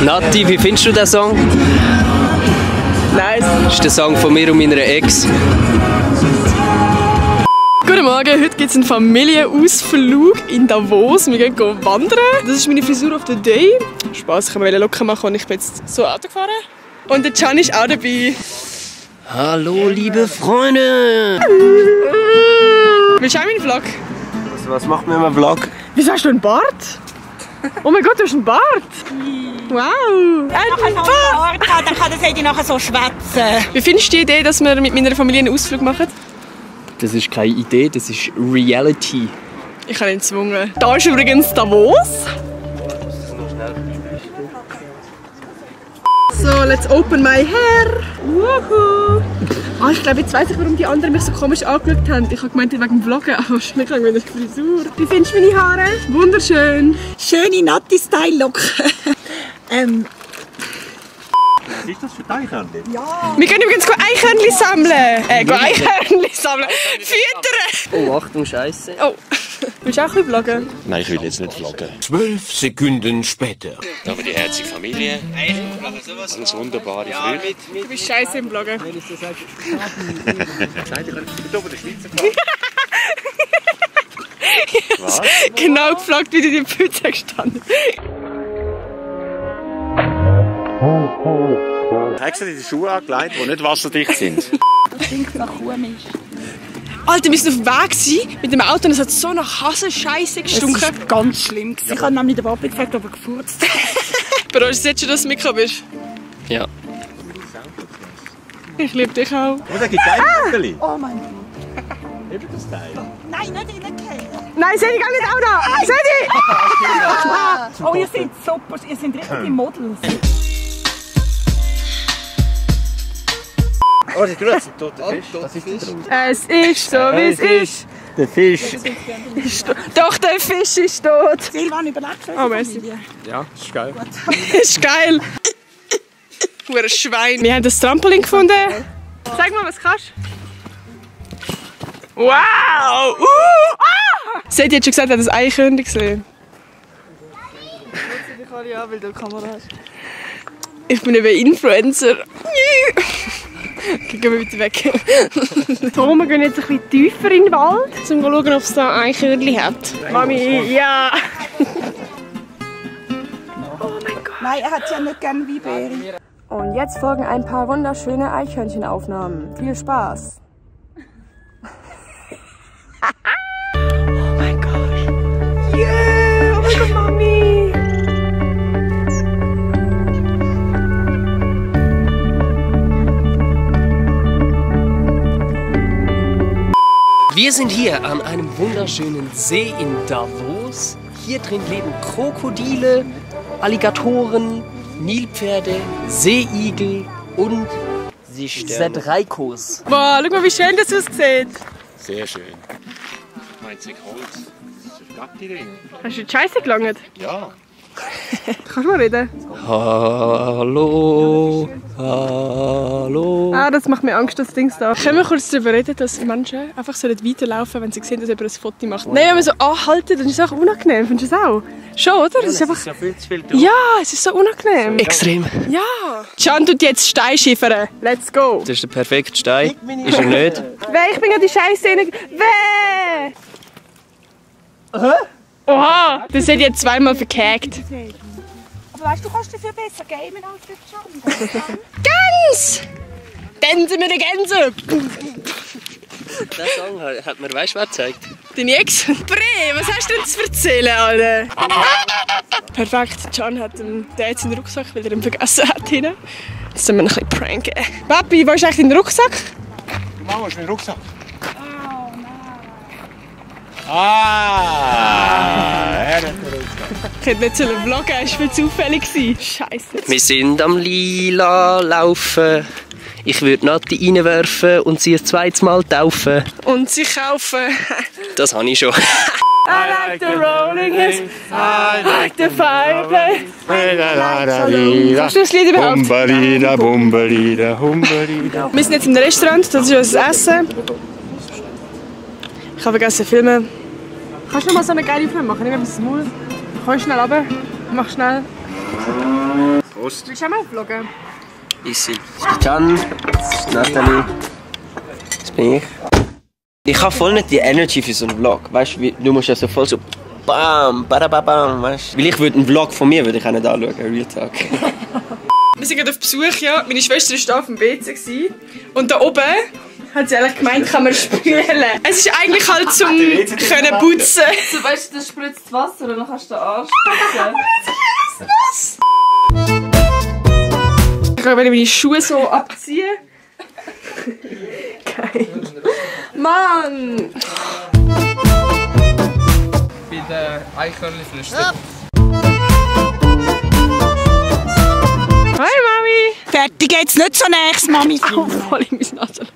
Nati, wie findest du den Song? Nice. Das ist der Song von mir und meiner Ex. Guten Morgen, heute gibt es einen Familienausflug in Davos. Wir gehen wandern. Das ist meine Frisur of the day. Spaß, ich kann mir locker machen und ich bin jetzt so Auto gefahren. Und der Can ist auch dabei. Hallo, liebe Freunde! Willst du auch meinen Vlog? Was macht man im Vlog? Wieso hast du einen Bart? Oh mein Gott, du hast einen Bart! Wow! Ein Bart! Dann kann das Eddie nachher so schwätzen. Wie findest du die Idee, dass wir mit meiner Familie einen Ausflug machen? Das ist keine Idee, das ist Reality. Ich habe ihn gezwungen. Da ist übrigens Davos. So, let's open my hair. Wuhu. Ah, ich glaube, jetzt weiss ich, warum die anderen mich so komisch angeschaut haben. Ich habe gemeint, wegen dem Vloggen, aber es ist nicht wegen der Frisur. Wie findest du meine Haare? Wunderschön. Schöne, natte Style-Look. Was ist das für Eichhörnchen? Ja. Wir gehen übrigens Eichhörnchen sammeln. Eichhörnchen sammeln. Füttern. Oh, Achtung, Scheiße. Oh, willst du auch ein bisschen vloggen? Nein, ich will jetzt nicht vloggen. 12 Sekunden später. Da haben wir die herzige Familie. Alles wunderbare Früchte. Du bist scheiße im Vloggen. Was? Genau gefragt, wie du die Pfütze gestanden. Hast du dir die Schuhe angelegt, die nicht wasserdicht sind? Stinkt nach Kuhmilch. Alter, wir sind auf dem Weg gewesen, mit dem Auto und es hat so nach Hasenscheiße gestunken. Das war ganz schlimm. Ich habe nämlich den Papi gefragt, ob er gefurzt hat. Bro, ist es jetzt schon, dass du mitgekommen bist? Ja. Ich liebe dich auch. Und da gibt es ein Bäckeli. Oh mein Gott. Eben das Teil. Nein, nicht reingehen. Nein, Sedi, geh nicht auch noch! Sedi! Oh, ihr seid super. Ihr seid richtige Models. Oh, du hast einen toten Fisch. Was ist das? Es ist so, wie es ist. Der Fisch. Doch, der Fisch ist tot. Silvan überlebt schon. Oh, merci. Ja, das ist geil. Das ist geil. Hure Schwein. Wir haben das Trampolin gefunden. Sag mal, was kannst du? Wow! Ah! Sedi hat schon gesagt, er hat das Eichhörnchen gesehen. Ich bin eben Influencer. Gehen wir wieder weg. So, wir gehen jetzt ein bisschen tiefer in den Wald, um zu schauen, ob es da Eichhörnchen hat. Mami, ja! Oh mein Gott. Nein, er hat ja nicht gerne Weinbeere. Und jetzt folgen ein paar wunderschöne Eichhörnchenaufnahmen. Viel Spaß! Oh mein Gott. Yeah! Oh mein Gott, Mami! Wir sind hier an einem wunderschönen See in Davos. Hier drin leben Krokodile, Alligatoren, Nilpferde, Seeigel und Zedreikos. Boah, schau mal, wie schön das aussieht. Sehr schön. Einzig Holz. Das ist eine Idee. Hast du die Scheiße gelangt? Ja. Kannst du mal reden? Hallo, hallo. Ah, das macht mir Angst, das Ding da. Können wir kurz darüber reden, dass Menschen einfach weiterlaufen sollen, wenn sie sehen, dass jemand ein Foto macht? Nein, wenn man so anhalten, dann ist es auch unangenehm. Findest du das auch? Schon, oder? Das ist einfach... Ja viel zu viel Druck. Ja, es ist so unangenehm. Extrem. Ja. Can tut jetzt Stein schiffern. Let's go. Das ist der perfekte Stein. Ist er nicht? Weh, ich bin ja die Scheiße rein... Weh! Oha, das hat jetzt zweimal verkackt. Aber weißt du, kannst dafür besser gamen als der Can. Gans! Gänse mit den Gänse! Der Song hat mir, weißt du, wer gezeigt? Deine Ex? Bre, was hast du denn zu erzählen, Alter? Perfekt, Can hat den jetzt in den Rucksack, weil er ihn vergessen hat. Jetzt müssen wir ihn ein bisschen pranken. Papi, wo ist eigentlich dein Rucksack? Mama, wo ist mein Rucksack? Ah, er hat den Rucksack. Ich hätte nicht vloggen sollen, es war viel zufällig. Scheiße. Wir sind am Lila laufen. Ich würde Nati reinwerfen und sie ein zweites Mal taufen. Und sie kaufen. Das habe ich schon. I like the rolling hills, I like the fireplace. Kannst du das Lied überhaupt? Humbalida, bumbalida, humbalida. Wir sind jetzt im Restaurant, das ist unser Essen. Ich habe vergessen zu filmen. Kannst du noch mal so eine geile Film machen? Nicht mehr bis zum Maul. Komm schnell runter. Mach schnell. Prost. Willst du auch mal vloggen? Easy. Das ist Can, das ist Nathalie, das bin ich. Ich habe voll nicht die Energy für so einen Vlog. Weißt du musst ja so voll so bam, badabam, weißt du? Weil ich würde einen Vlog von mir würde ich auch nicht anschauen, Real Talk. Wir sind gerade auf Besuch, ja. Meine Schwester war da auf dem WC. Und da oben hat sie eigentlich gemeint, kann man spülen. Es ist eigentlich halt zum können putzen. Du weißt, du spritzt Wasser und dann kannst du den anspritzen. Was? Ich kann meine Schuhe so abziehen. Geil. Mann! Bei den Eichhörnchen-Flüstern. Hi Mami! Fertig geht's nicht so nächstes, Mami. Oh, voll in mein Nase.